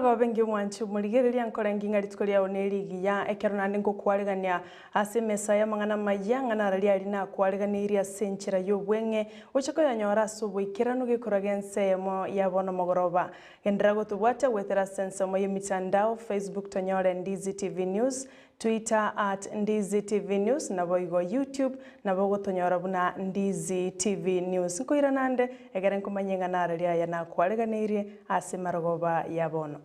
Emarogoba engiya omwanchi omorigereria nkore nging'a rituko riao nerigiya, ekero naende ngokwaregania ase emesa y'amang'ana amaya, ng'a nararia aria nakwareganeirie ase enchera y'obweng'e, oche koyanyora ase oboikeranu gekorwa g'ensemo ya bono mogoroba. Genderera gotobwatia goetera ase ensemo y'emitandao, Facebook tonyore Ndizi TV News, Twitter at Ndizi TV News naboigo YouTube nabo ogotonyora buna Ndizi TV News. Nkoirana ande egere nkomanye ng'a narari aya nakwareganeirie ase marogoba ya bono.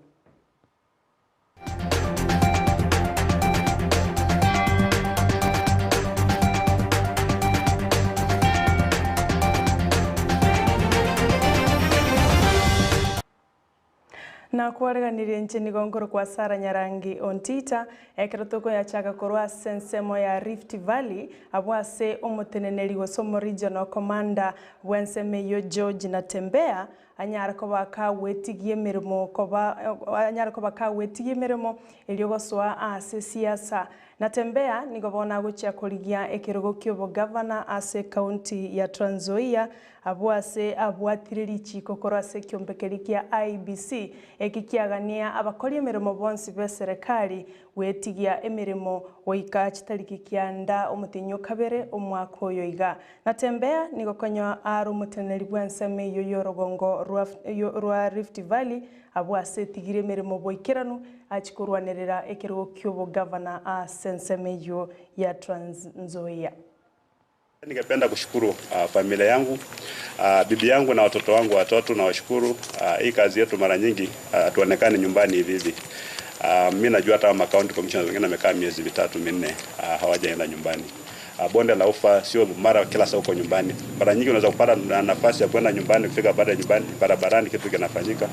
Nakwareganirie inche nigo nkorokwa Sarah Nyarangi Ontita, ekero tokoyachaka korwa ase ensemo ya Rift Valley, abwo ase omoteneneri gose omoregional commander bw'ensemo eyio George Natembeya anyare koba kagwetigia emeremo koba anyare koba kagwetigia emeremo erio gosoa ase siasa. Natembeya nigo bono agochia korigia ekerogo ki'obogavana ase ecounty ya Trans Nzoia Abwo ase abwatire richiiko korwa ase ekiombe keria kia IEBC, eki kiagania abakori emeremo bonsi b'eserekari gwetigia emeremo goika chitariki kianda omotienyi o kabere omwaka oyo iga. Natembeya nigo konya are omoteneneri bw'ensemo eyio y'orogongo rwa rwa Rift Valley abwo ase etigire emeremo boikeranu achie korwanerera ekerogo ki'obogavana ase ensemo eyio ya Trans Nzoia. Ningependa kushukuru uh, familia yangu uh, bibi yangu na watoto wangu watatu nawashukuru. Uh, hii kazi yetu mara nyingi uh, tuonekane nyumbani hivi hivi. Uh, mi najua hata ma county commissioners wengine wamekaa miezi mitatu minne uh, hawajaenda nyumbani. Uh, bonde la ufa sio mara kila saa uko nyumbani. Mara nyingi unaweza kupata na nafasi ya kwenda nyumbani, kufika baada ya nyumbani barabarani kitu kinafanyika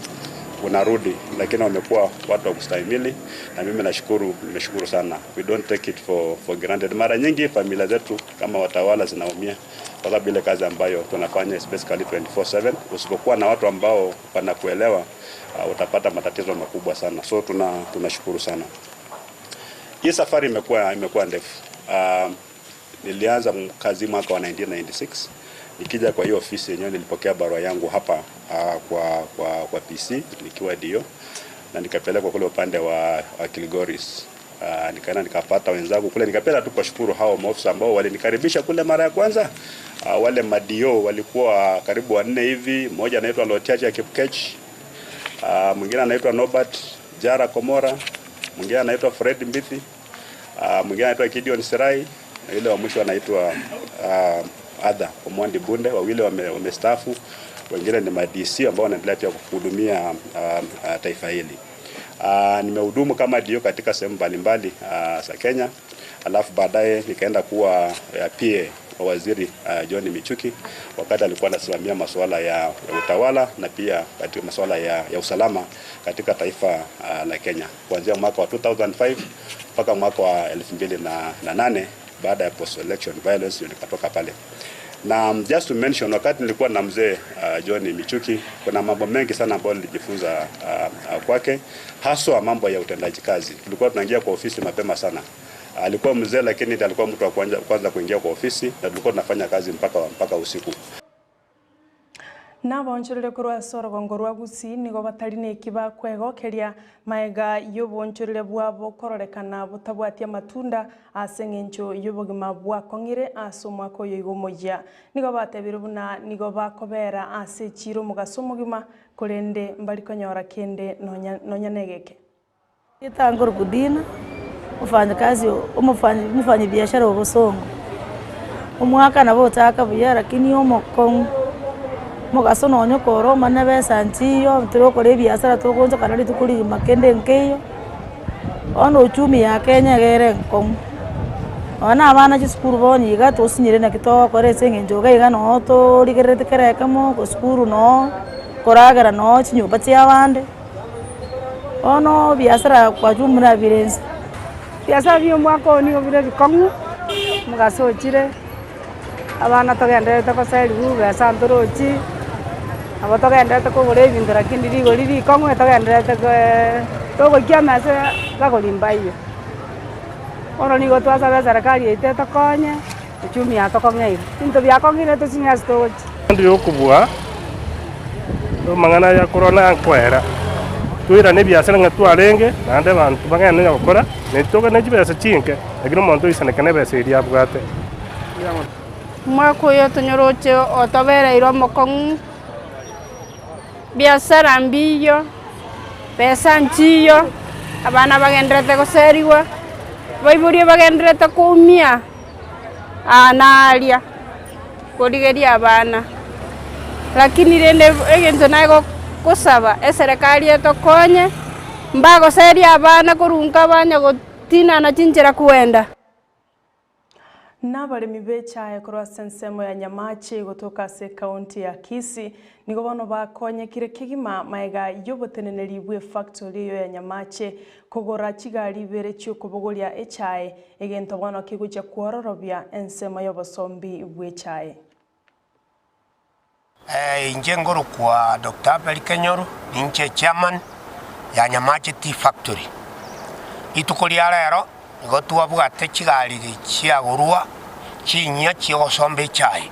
unarudi, lakini wamekuwa watu wa kustahimili, na mimi nashukuru, nimeshukuru sana. We don't take it for, for granted. Mara nyingi familia zetu kama watawala zinaumia kwa sababu ile kazi ambayo tunafanya is basically 24/7. Usipokuwa na watu ambao wanakuelewa uh, utapata matatizo makubwa sana, so tuna tunashukuru sana. Hii safari imekuwa imekuwa ndefu. Uh, nilianza kazi mwaka wa 1996 nikija kwa hiyo ofisi yenyewe nilipokea barua yangu hapa uh, kwa, kwa, kwa PC nikiwa dio na nikapelekwa kule upande wa, wa Kilgoris. Uh, nikaenda nikapata wenzangu kule, nikapenda tu kuwashukuru hao maofisa ambao walinikaribisha kule mara ya kwanza. Uh, wale madio walikuwa karibu wanne hivi, mmoja anaitwa Lotiacha Kipkech, uh, mwingine anaitwa Norbert Jara Komora, mwingine anaitwa Fred Mbithi, uh, mwingine anaitwa Gideon Sirai na yule wa mwisho anaitwa uh, Adha Omondi Bunde. Wawili wamestaafu, wengine ni ma DC ambao wanaendelea pia kuhudumia uh, uh, taifa hili. Uh, nimehudumu kama DO katika sehemu mbalimbali uh, za Kenya, alafu baadaye nikaenda kuwa uh, PA wa waziri uh, John Michuki wakati alikuwa anasimamia masuala ya, ya utawala na pia katika masuala ya, ya usalama katika taifa uh, la Kenya kuanzia mwaka wa 2005 mpaka mwaka wa 2008 baada ya post election violence ndio nikatoka pale. Na um, just to mention wakati nilikuwa na mzee uh, John Michuki, kuna mambo mengi sana ambayo nilijifunza uh, uh, kwake, haswa mambo ya utendaji kazi. Tulikuwa tunaingia kwa ofisi mapema sana. Alikuwa mzee lakini ndiye alikuwa mtu wa kwanza, kwanza kuingia kwa ofisi na tulikuwa tunafanya kazi mpaka mpaka usiku. Nabaonchorere korwa ase orogongo rwa Gusii nigo batari neki bakwegokeria magega y'oboonchorere bwabo kororekana botabwati amatunda ase engencho y'obogima bwakong'ire ase omwaka oyo iga omoyia. Nigo batebire buna nigo bakobera ase echiiro omogaso omogima, korende mbari konyora kende nonya nonya negeke. Etangoro Kudina, mfanyakazi omofanyi biashara o Bosongo, omwaka nabo ochaka buya lakini omokong'u, omogaso nonye okore omanye besa nchiyo torokora ebiasara togoonchokana rituko rigima kende nkeiyo, bono uchumi ya Kenya iga ere enkong'u. Nonye na abana chisukuru bono iga tosinyire naki togokora ase eng'encho iga iga noo torigerereti kera ekemo, esukuru noo, koragera noo chinyomba chia abande. Bono biasara kwa jumla bire inse. Ebiasara bia omwaka oyo nigo bire ebikong'u, omogaso ochire, abana togendererete goserigwa besa ntorochi, nabo togendererete kogora ebinto lakini rigori rikong'u togendererete koeee togoikia amesa bagori mbaiyo. Bono nigo twasaba eserekari yaito etokonye, uchumi yatokong'eire, ebinto biakong'ire tosinye ase togochia. Ndi okobua amang'ana aya korwa nankwera. Toirane ebiasara ng'a twarenge, naende abanto bagende onye gokora, na tobe ne chibesa chinke, lakini omonto oisaneke nebesa eria abwate. Omwaka oyo tonyoroche otobereire omokong'u, biasara mbiyo, besa nchiyo, abana bagendererete goserigwa, abaibori bagendererete koumia aa na aria korigeria abana. Lakini rende egento naye gosaba eserekari etokonye, mbagoseria abana korwa nka banya gotinana chinchera kwenda. Nabaremi b'echae korwa ase ensemo ya Nyamache gotoka ase ekaunti ya Kisii nigo bono bakonyekire kegima maega y'oboteneneri bw'efactory eyo ya Nyamache kogora chigari ibere chi'okobogoria echae, egento bono kegochia kwororobia ensemo y'obosombi bw'echae. Inche ngorokwa Doctor Abel Kenyoru, ninche chairman ya Nyamache Tea Factory. Rituko ria rero nigo twabwate chigari chiagorwa chinyia chiogosomba echae.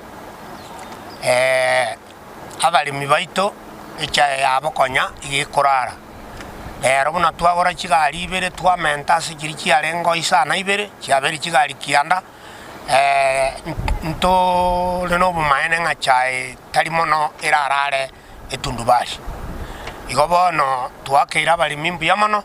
Abaremi baito echae yabo konya iga ekorara. Rero buna twagora chigari ibere twamenta ase chiria chiarenge isano ibere, chiabeire chigari kianda. Ntore nobomaene ng'a chae tari mono erarare etundubari. Igo bono twakeire abaremi mbuya mono,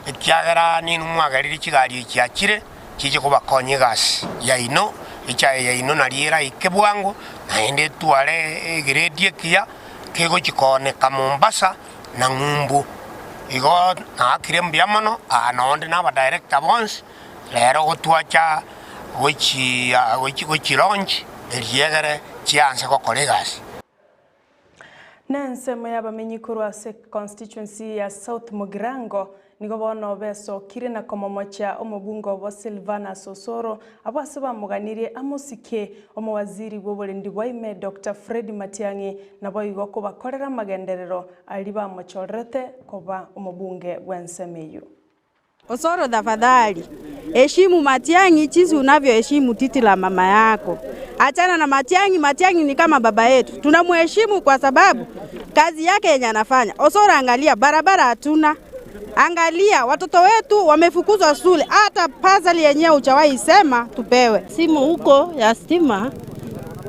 ekiagera ninwe mwagerire chigari echi chiachire chiche kobakonya egasi yaino, echae yaino nario eraike bwango, naende etware egrade ekiya kegochi kooneka Mombasa na ng'umbu. Igo naakire mbuya mono aa nonde na abadirector bonsi. Rero gotwacha gochia gochi launch eriegere chianse gokora egasi. Nensemo y'abamenyi korwa ase constituency ya South Mugirango nigo bono besokire na komomochia omobunge obo Silvanus Osoro abwo ase bamoganirie amosike omowaziri bw'oborendi bwa ime Doctor Freddy Matiang'i naboigo kobakorera amagenderero aria bamochorerete koba omobunge bw'ensemo eyio. Osoro tafadhali heshimu Matiang'i jinsi unavyoheshimu titi la mama yako. Achana na Matiang'i. Matiang'i ni kama baba yetu, tunamheshimu kwa sababu kazi yake yenye anafanya. Osoro, angalia barabara hatuna, angalia watoto wetu wamefukuzwa shule, hata bursary yenyewe hujawahi sema tupewe. Simu huko ya stima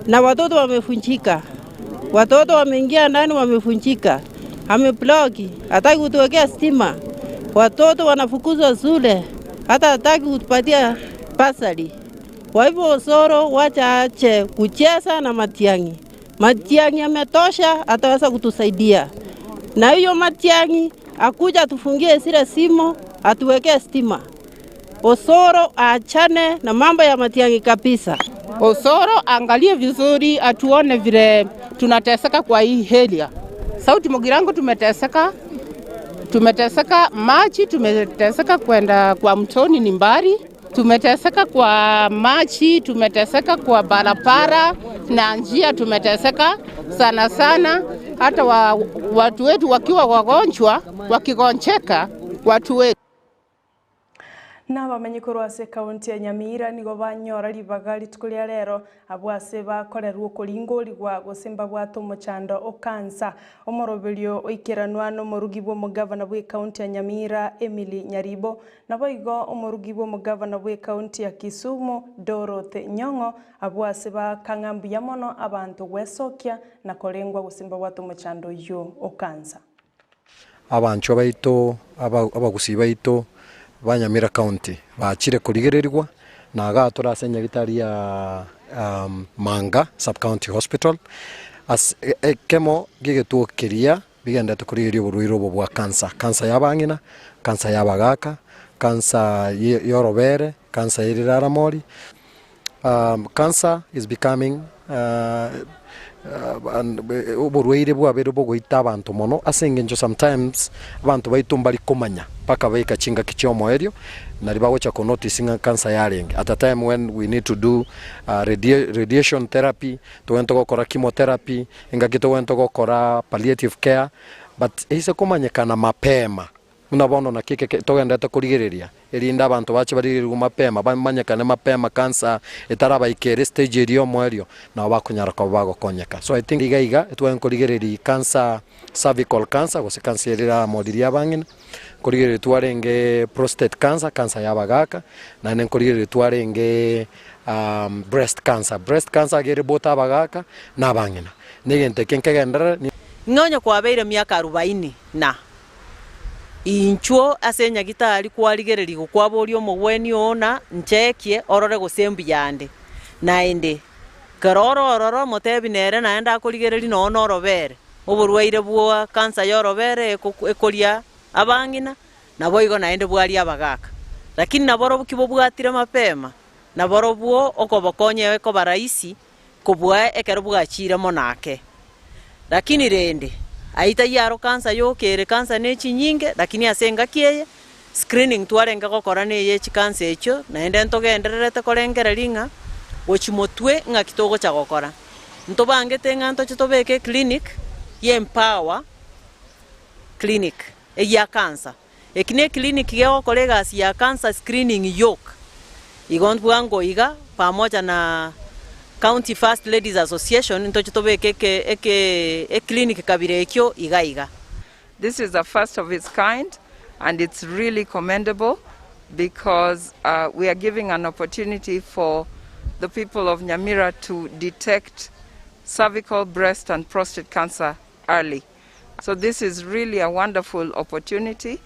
na watoto wamefunjika, watoto wameingia ndani wamefunjika, amebloki, hataki kutuwekea stima, watoto wanafukuzwa shule, hata hataki kutupatia bursary. Kwa hivyo Osoro, wacha ache kucheza na Matiang'i. Matiang'i ametosha, ataweza kutusaidia na hiyo Matiang'i akuja atufungie zile simo, atuwekee stima. Osoro aachane na mambo ya Matiang'i kabisa. Osoro angalie vizuri, atuone vile tunateseka kwa hii area. South Mugirango tumeteseka, tumeteseka maji, tumeteseka kwenda kwa mtoni ni mbali, tumeteseka kwa maji, tumeteseka kwa barabara na njia, tumeteseka sana sana. Hata wa, watu wetu wakiwa wagonjwa, wakigonjeka watu wetu Nabamenyi korwa ase ekaunti ya Nyamira nigo banyora ribaga rituko ria rero abwo ase bakorerwa okoringorigwa gose mbabwate omochando o cancer. Omoroberio oikeranwa na omorugi bwa omogavana bwa ekaunti ya Nyamira Emily Nyaribo naboigo omorugi bwa omogavana bwa ekaunti ya Kisumu Dorothy Nyong'o abwo ase bakang'a mbuya mono abanto gwesokia na korengwa gose mbabwate omochando oyio o cancer. Abanchwa baito, abagusii baito ba Nyamira County bachire korigererigwa na igaa tore ase enyagitari ya Manga Sub County Hospital ase ekemo gi'egetuo keria bigenderete korigereria oborwaire obo bwa cancer, cancer ya abang'ina, cancer ya abagaka, cancer y'orobere, cancer ye riraramori. Cancer is becoming oborwaire bwabeire bogoita abanto mono ase eng'encho sometimes abanto baito mbari komanya mpaka baika chingaki chia omoerio nari bagocha ko notice ng'a cancer yarenge at a time when we need to do radiation therapy, togende gokora chemotherapy, engaki togende gokora palliative care but eise komanyekana mapema. Buna bono naki eke togendererete korigereria, erinde abanto bache barigererigwe mapema, bamanyekane mapema cancer etarabaikera estage eria y'omoerio, nabo bakonyara koba bagokonyeka. So I think iga iga etware nkorigereria cancer, cervical cancer gose cancer eria eramoririe abang'ina, nkorigereria twarenge prostate cancer, cancer ya abagaka, naende nkorigereria twarenge breast cancer. Breast cancer iga ere both abagaka na abang'ina. Na egento eke nkegenderere. Ng'a onye kwabeire miaka arubaini na. Inchuo ase enyagitari kwarigererigwe kwaboria omogwenia oo na nchekie orore gose mbuya ande. Naende, kero ore ororo omotebi nere naende akorigereria noo norobere, oborwaire bwa cancer y'orobere ekoria abang'ina, naboigo naende bwaria abagaka. Lakini naborobwo ki bobwatire mapema, naborobwo okobokonya ekoba rahisi kobua ekero bwachire mono ake. Lakini rende, ayio taiyo aro cancer yoka ere, cancer ne chinyinge, lakini ase engaki eye, screening twarenge gokora na eye chicancer echio, naende ntogendererete korengereria ng'a gochia motwe ng'aki togocha gokora. Ntobangete ng'a ntoche tobeke eclinic ya empower clinic, eyia cancer. Eki ne eclinic gegokora egasi ya cancer screening yoka. Igo bwango iga pamoja na County First Ladies Association ntoche tobeke eke eke eclinic kabira ekio iga iga. This is a first of its kind and it's really commendable because we are giving an opportunity for the people of Nyamira to detect cervical, breast and prostate cancer early. So this is really a wonderful opportunity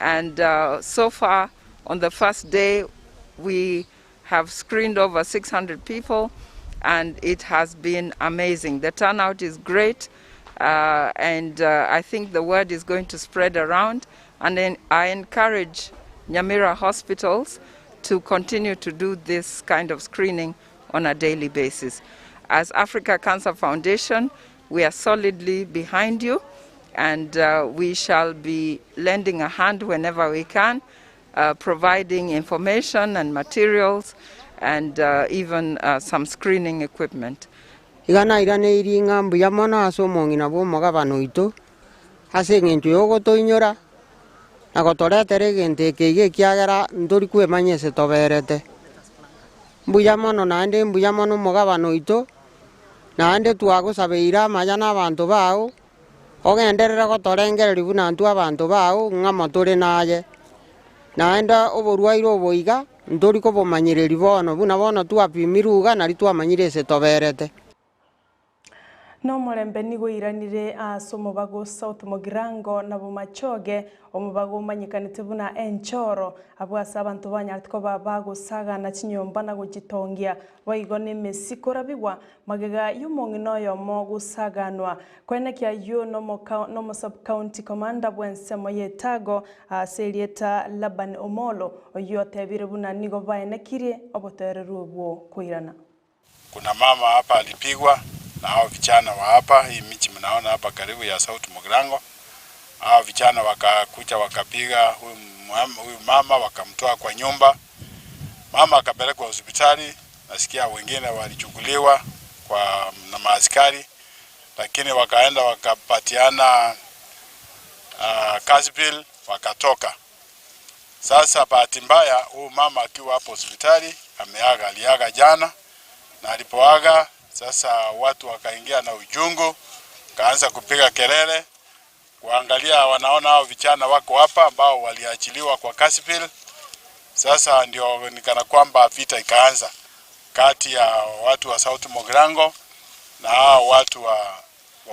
and so far on the first day we have screened over 600 people and it has been amazing. The turnout is great uh, and uh, I think the word is going to spread around and then I encourage Nyamira hospitals to continue to do this kind of screening on a daily basis. As Africa Cancer Foundation, we are solidly behind you and uh, we shall be lending a hand whenever we can, uh, providing information and materials and uh, even uh, some screening equipment. Iga nairaneirie ng'a mbuya mono ase omong'ina bw'omogabana oito, ase engencho y'ogotoinyora na gotoretera egento eke iga ekiagera ntori kwemanya ase toberete. Mbuya mono naende mbuya mono omogabana oito, Naende twagosabeire amaya nabanto bao, ogenderere gotorengereria buna intwe abanto bao ng'amo tore naye. Naende oborwaire obo iga ntori kobomanyereria bono, buna bono twapimirwe iga nario twamanyire ase toberete. Nomorembe nigo oiranire ase omobago South Mugirango na Bomachoge Omobaga omanyekanete buna enchoro, abwo ase abanto banyarete koba bagosagana chinyomba na gochitongia, boigo nemesi korabigwa magega y'omong'ina oyomo gosaganwa. Koenekia ayio nomo-sub-county commander bw'ensemo y'Etago ase erieta Laban Omolo, oyio otebire buna nigo baenekirie obotoereru obwo koirana. Kuna mama hapa alipigwa na hao vichana wa hapa, hii michi mnaona hapa karibu ya South Mugirango. Hao vichana wakakuja wakapiga huyu huyu mama wakamtoa kwa nyumba. Mama akapelekwa hospitali, nasikia wengine walichukuliwa kwa na maaskari, lakini wakaenda wakapatiana cash bill wakatoka. Sasa bahati mbaya huyu mama akiwa hapo hospitali ameaga, aliaga jana, na alipoaga sasa watu wakaingia na ujungu, kaanza kupiga kelele kuangalia, wanaona hao vijana wako hapa ambao waliachiliwa kwa Kasipil. Sasa ndio nikana kwamba vita ikaanza kati ya watu wa South Mugirango na hao watu wa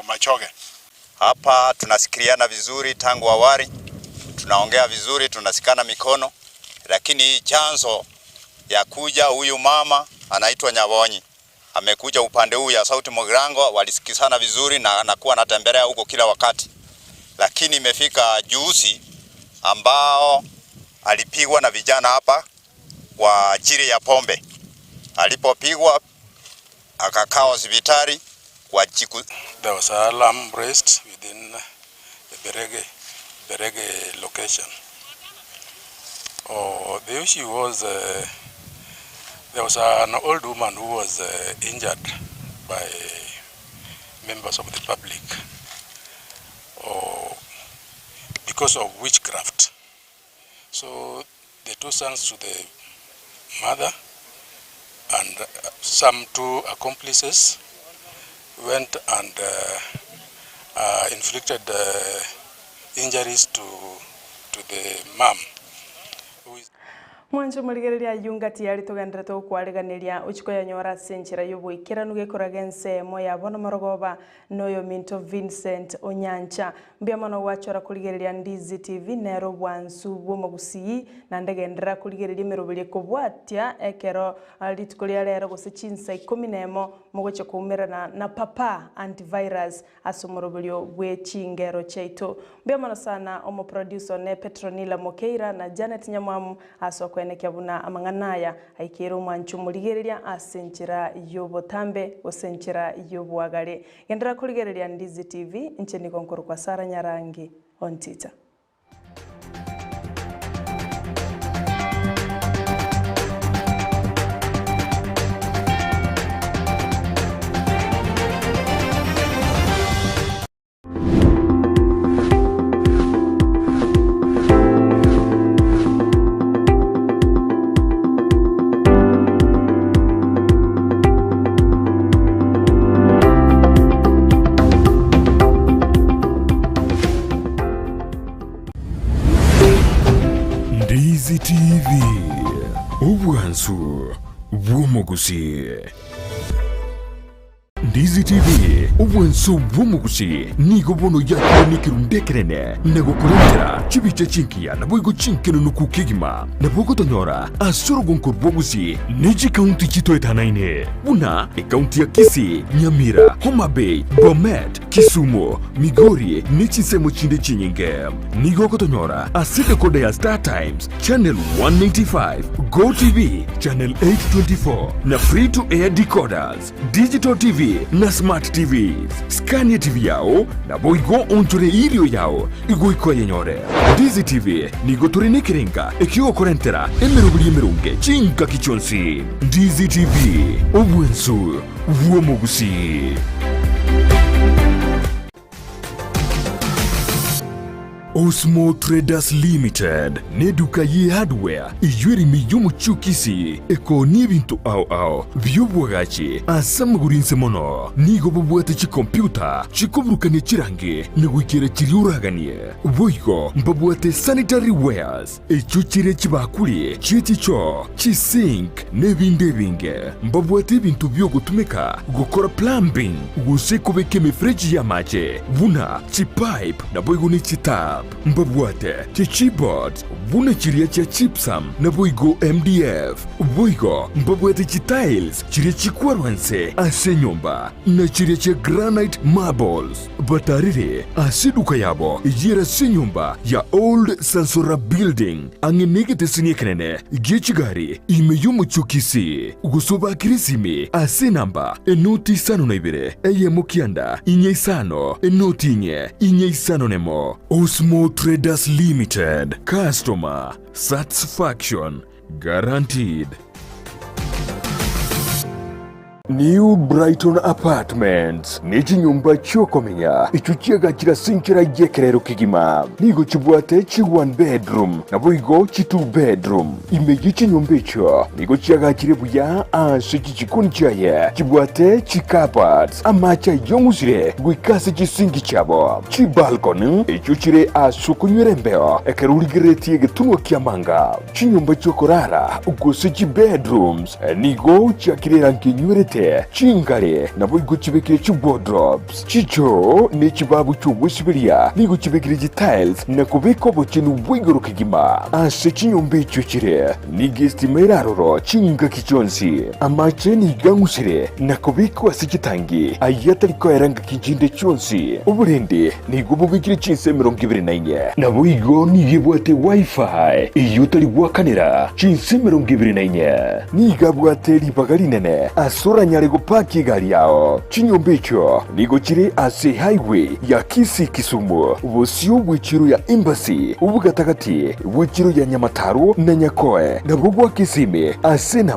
Machoge. Hapa tunasikiliana vizuri tangu awali, tunaongea vizuri, tunasikana mikono, lakini hii chanzo ya kuja huyu mama anaitwa Nyabonyi amekuja upande huu ya South Mugirango, walisikizana vizuri na anakuwa anatembelea huko kila wakati, lakini imefika juzi ambao alipigwa na vijana hapa kwa ajili ya pombe. Alipopigwa akakaa hospitali kwa jiku. There was an alarm raised within the Berege location. Oh, the issue was there was an old woman who was injured by members of the public. Oh, because because of witchcraft. So the two sons to the mother and some two accomplices went and inflicted injuries to to the mum who is. Mwanche omorigereria ayio ngati yari togenderete gokwariganeria ochie koyanyora ase enchera y'oboikeranu gekoraga ensemo ya bono morogoba noyominto Vincent Onyancha. Mbuya mono gwachora korigereria Ndizi TV nere obwansu bw'omogusii naende genderera korigereria emeroberio ekobwatia ekero rituko ria rero gose chinsa ikomi nemo mogochia koumerana na Papa Antivirus ase omoroberio bwe chingero chiaito. Mbuya mono sana omoproducer one Petronilla Mokeira na Janet Nyamwamu ase okoenekia buna amang'ana aya aikeire omwancho omorigereria ase enchera y'obotambe gose enchera y'oboagare. Genderera korigereria Ndizi TV, inche nigo nkorokwa Sarah Nyarangi Ontita. Ndizi TV, obwansu bw'omogusii. Ndizi TV, obwansu bw'omogusii nigo bono yakire nekerundu ekenene na gokorentera chibicha chingiya naboigo chinkenunuku kegima. Nabo ogotonyora ase orogonko rw'ogusii ne chikaunti chitoetanaine buna ekaunti ya Kisii, Nyamira, Homa Bay, Bomet, Kisumu, Migori ne chinsemo chinde chinyinge. Nigo ogotonyora ase decoder ya Star Times, Channel 185, Go TV, Channel 824 na Free to Air decoders, Digital TV na Smart TVs. Skania TV yao naboigo onchore irio yao igoika oyenyore. Ndizi TV nigo tore nekerenga ekiogokorentera emeroberi emeronge chingaki chionsi. Ndizi TV, obwensu bw'omogusii. Osmo Traders Limited neduka ye hardware eyio ere ime y'omochie o Kisii ekoonia ebinto ao ao bi'obwagachi ase amagoro inse mono. Nigo bobwate chikompiuta chikoburukania chirangi na goikera chiria oraganie. Boigo mbabwate sanitary wares echio chire chibakuri chie chichoo, chisink na ebinde ebinge. Mbabwate ebinto bi'ogotumeka gokora plumbing gose kobeka emefereji y'amache buna chipipe naboigo ne chitap. Mbabwate chichipboards buna chiria chia gypsum naboigo MDF. Boigo mbabwate chitiles chiria chikwarwa nse ase enyomba na chiria chia granite marbles. Batarire ase eduka yabo eyere ase enyomba ya Old Sansora Building ang'e negeteseni ekenene gie chigari ime y'omochie o Kisii, gose obakire esimi ase enamba enoti isano na ibere eyemo kianda inye isano enoti inye inye isano nemo. Osmo Traders Limited, Customer Satisfaction Guaranteed. New Brighton Apartments ne chinyomba chi'okomenya echio chiagachire ase enchera y'ekerero kegima. Nigo chibwate chi one bedroom naboigo chi two bedroom. Ime ye chinyomba echio nigo chiagachire buya ase chichikoni chiaye chibwate chicupboards, amache ayong'usire goika ase chisinki chiabo, chibalcony echio chire ase okonywera embeo ekero origereretie egetunwa ki'amanga. Chinyomba chi'okorara, gose chibedrooms, nigo chiakire erangi enywerete, chingare, naboigo chibekire chiwardrobes, chichoo, ne chibabu chi'ogwesiberia, nigo chibekire chitiles na kobeka obochenu bwa igoro kegima. Ase chinyomba echio chire, nigo estima ere aroro chingaki chionsi. Amache nigo ang'usire na kobekwa ase chitangi, ayio atari koera ngaki chinde chionsi. Oborendi Nigo bobekire chinsa 24. Naboigo nigo ebwate Wi-Fi eyio otari goakanera chinsa 24. Nigo abwate ribaga rinene ase oranyare gopaki egari yao. Chinyomba echio nigo chire ase highway ya Kisii-Kisumu, bosio bw'echiro ya Embassy, obogatagati bw'echiro ya Nyamataro na Nyakoe, nabo goaka esimi ase enamba.